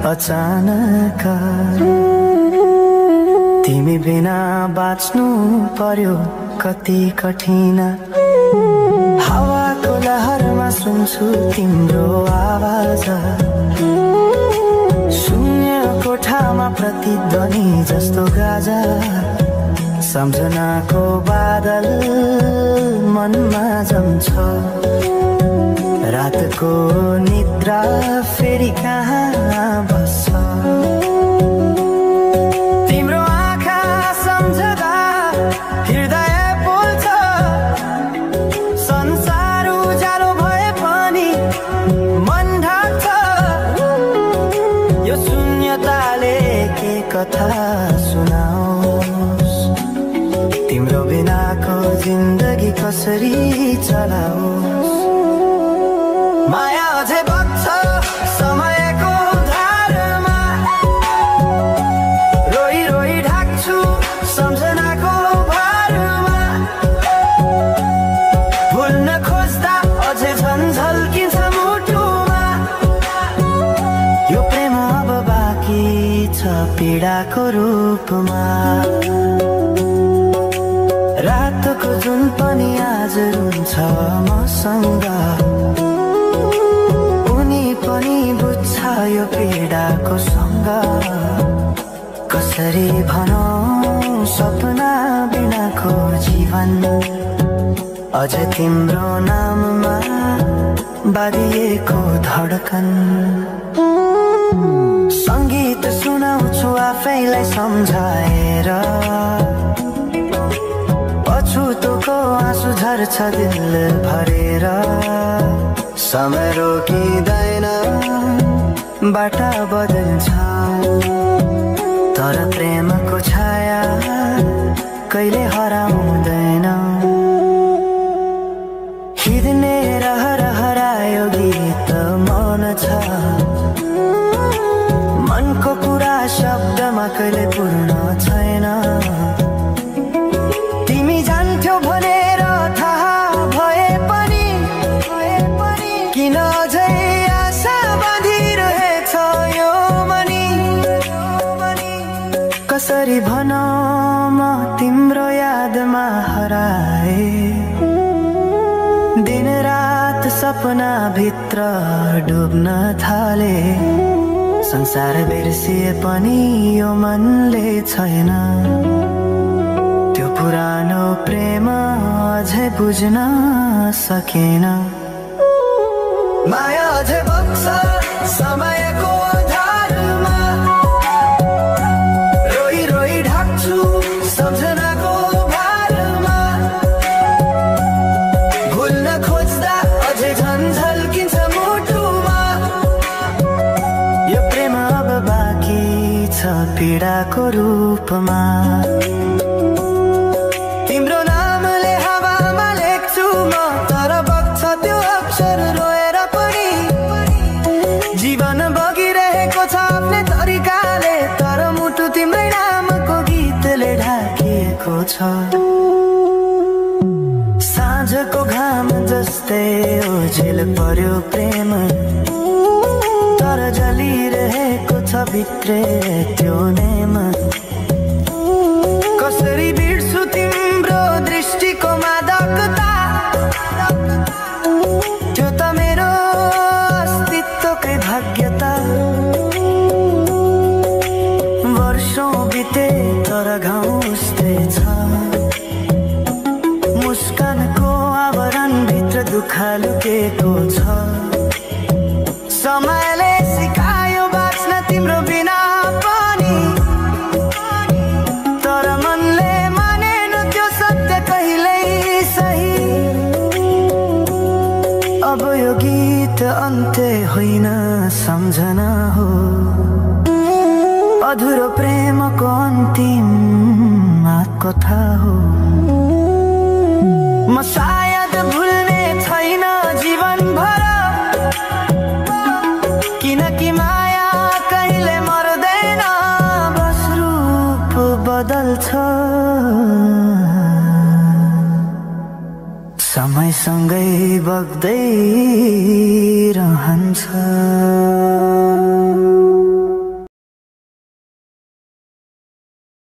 अचानक तिमी बिना बाँच्नु पर्यो कति कठिन हावाको लहरमा सुन्छु तिम्रो आवाज शून्य कोठामा प्रतिध्वनि जस्तो गाजा सम्झनाको बादल मनमा जम्छ रातको निद्रा फेरि कहाँ बस्छ तिम्रो आँखा सम्झदा हृदय पोल्छ संसार उज्यालो भए पनि मन ढाक्छ यो शून्यताले के कथा सुनाओस् तिम्रो बिनाको जिन्दगी कसरी चलाओस् माया अझै बग्छ समयको धारमा रोई रोई ढाक्छु सम्झनाको भारमा भुल्न खोज्दा अझै झन्झल्किन्छ मुटुमा यो प्रेम अब बाँकी छ पीडाको रूपमा रातको जुन पनि आज रुन्छ मसँग पनि बुझ्छ यो पीडाको सँग कसरी भनौं सपना बिनाको जीवन अझ तिम्रो नाममा बाँधिएको धडकन संगीत सुनाउँछु आफैलाई सम्झाएर पछुतोको आँसु झर्छ दिल भरेर समय रोकिँदैन बाटा बदल्छ तर प्रेमको छाया कहिले हराउँदैन हिँड्ने हरायो गीत मन छ मनको कुरा शब्दमा कहिले पूर्ण छैन तिमी जान्थ्यौ भनेर थाहा भए पनि किन अझै आशा बाँधिरहेछ यो मनी कसरी भनौं म तिम्रो यादमा हराए दिन रात सपना भित्र डुब्न थाले संसार बिर्सिए पनि यो मनले छैन त्यो पुरानो प्रेम अझै बुझ्न सकेन माया अझै बग्छ समयको धारमा रोई रोई ढाक्छु सम्झनाको भारमा भुल्न खोज्दा अझै झन्झल्किन्छ मुटुमा यो प्रेम अब बाँकी छ पीडाको रूपमा तिम्रो नामले हावामा लेख्छु म तर बग्छ त्यो अक्षर रोएर जीवन बगिरहेको छ आफ्नै तरिकाले तर मुटु तिम्रै नामको गीतले ढाकिएको छ साँझको घाम जस्तै ओझेल पर्यो प्रेम तर जलिरहेको छ भित्रै त्यो नेम कसरी बिर्सु तिम्रो दृष्टिको मादकता त्यो त मेरो अस्तित्वकै भाग्यता वर्षौं बिते तर घाउ उस्तै छ मुस्कानको आवरणभित्र दुःख लुकेको छ समयले सिकायो बाँच्न तिम्रो बिना पनि तर मनले मानेन त्यो सत्य कहिल्यै सही अब यो गीत अन्त्य होइन सम्झना हो अधुरो प्रेमको अन्तिम कथा हो म सायद भुल्ने छैन जीवन भर किनकि माया कहिले मर्दैन बस रूप बदल्छ समयसँगै बग्दै रहन्छ।